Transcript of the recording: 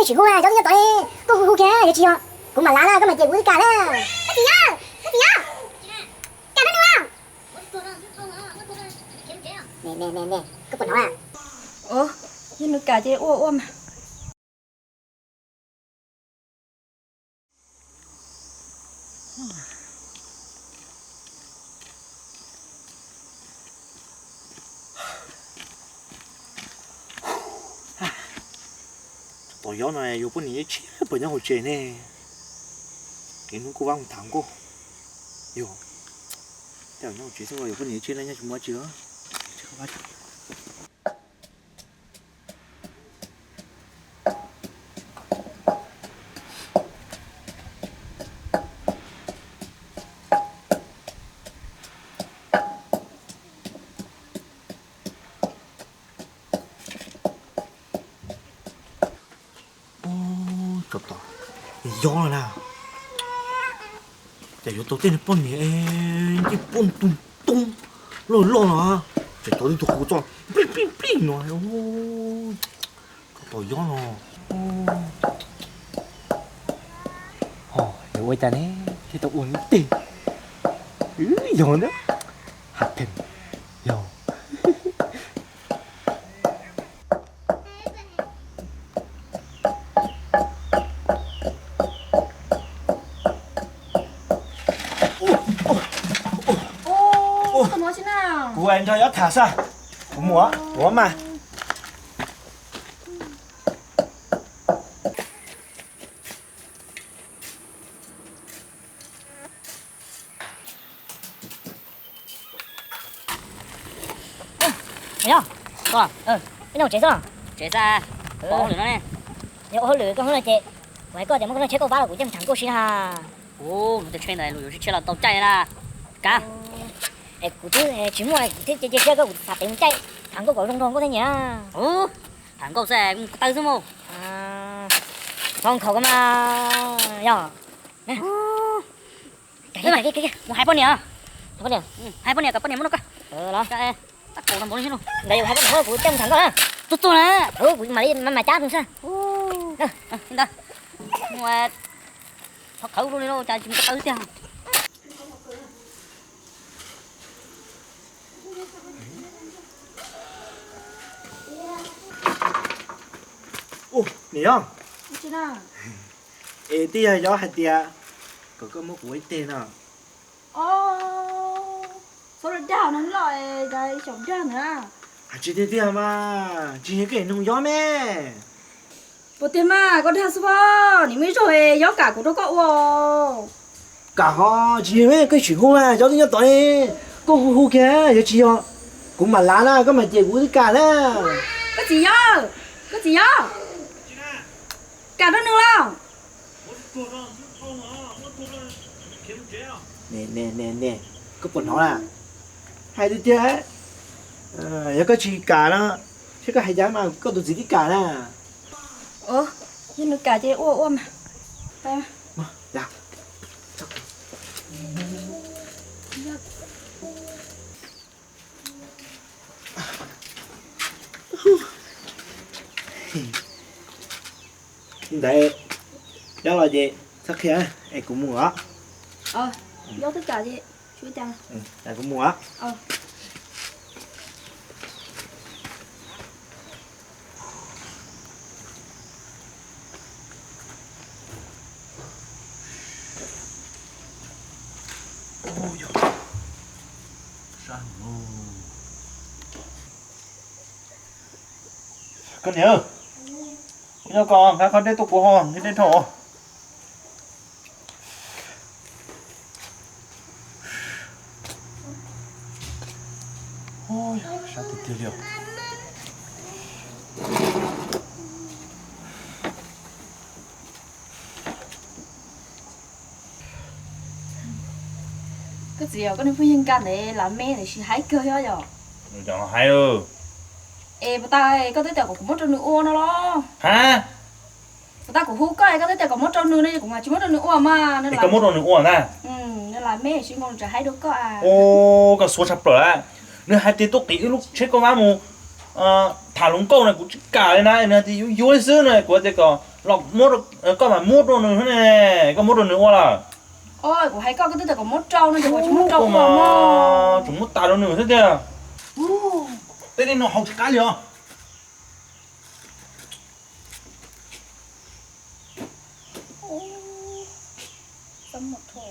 Tsis hu, cov nyob tod, koj hu hu kiag, yog tsis yog kuv mam lav na, koj mam cem kuv ib kas na. Koj txiv yog, koj txiv yog, kam rau nws. Ne ne ne ne, koj puas hnov na? Yog nws kam ces ua ua mas. Tus yob no yuav poj niam ib tsi puas nyob hauv tsev ne? Kev hnub kuj vab mus tham nkauj. Yog, tej zaum nyob hauv tsev xwb yuav poj niam ib tsi na, nyob tsis muaj dab tsi. Ub, tsov tom, yob no na, cas yuav tau tej niag poj niam ncej puab ntoo toob loj loj no, ces cov twb tus qus txoj plij plij plij no. Tsov tom yob no, ho yuav ua cas ne, thiaj tau ua lub teg. Yog ntag, haj phem, yog. Kuv nrog yob tham xwb, kuv mus, kuv mas. Yog, ib no tsev xwb. Tsev xwb, ua hauj lwm no ne. Yog ua hauj lwm koj hnub no ces, kuv hais koj tias muab koj lub tsheb koj pab los kuv coj mus tham nkauj sib na. Ub, lub tsheb ntawd los yuav tsheb los tau caij na. Kav. Es kuv twb tsis muaj, kuv thiaj cia cia siab koj, kuv tham pem mus caij tham nkauj kom zoo nraug nkauj thiaj nyiam. Ub, tham nkauj xwb, ko taw xwb mus. Thov nkhaus koj mas, yog. Mus hais poj niam, hais poj niam kom poj niam muab rau koj. Ntawd yus hais poj niam kuv coj mus tham nkauj na. Tuaj tuaj na. Kuv mam li mam cab tus xwb. Ntawd, thov khawv li cas tsis mus ko taw tiag. Ub, niam yog, es twb yog yob hais tias kom koj muab kuv ua ib teg no. Txhob dag no loj, xyaum dag ntag. Hais tsis tiag tiag mas, tsis yog koj nug yob me. Puas tiag mas koj dag xwb pob, nim muaj ib zaug yob kam kuv rau koj ua. Kam ho tsis yog koj tsis hu mas, yob twb nyob tod ne. Koj hu hu kiag, yog tsis yog kuv mam lav na, koj mam cem kuv twb kam na. Koj txiv yog, koj txiv yog, kam rau nws los. Ne ne ne, koj puas hnov na? Hais tiag tiag, yog koj tsis kam no, saib koj hais cas mas koj tus txiv twb kam na. Yog nws kam ces ua ua mas. Li ntawd, yob los ces txhob qhia, es kuv mus os. Yob twb kam ces tsis ua cas. Kuv mus os. Koj niam, kuv nyob koj nqa qhov dej tuaj kuv haus thiab dej dhau. Sab tiag tiag li os. Koj txiv, koj niag phooj ywg nkaj ntawd lam me ntawd sis haib kawg thiab yom? Cov haib. Es puas tas koj twb tias kom kuv muab rau nws ua no los? Ha? Puas tas kuv hu koj es koj twb tias kom muab rau nws no, kuv mas tsis muab rau nws ua mas. Es koj muab rau nws ua na? Nws lam me sis nkaus nws tseem haib dua koj. Ua koj xuav tshaj plaws lawm. Nws hais tias tuaj qiv wb lub tsheb kauj vab mus tham hluas nkauj na, kuv tsis kam li na, nws hais tias yuav yuav li xwb no, kuv hais tias kom Los muab, koj mas muab rau nws xwb ne, koj muab rau nws ua lawm. Oj, kuv hais koj, koj twb tias kom muab rau no ces kuv tsis muab rau ua mas. Tseem muab tas rau nws xwb tiag. Tej dej no haus tsis qab li os. Xab muag tho.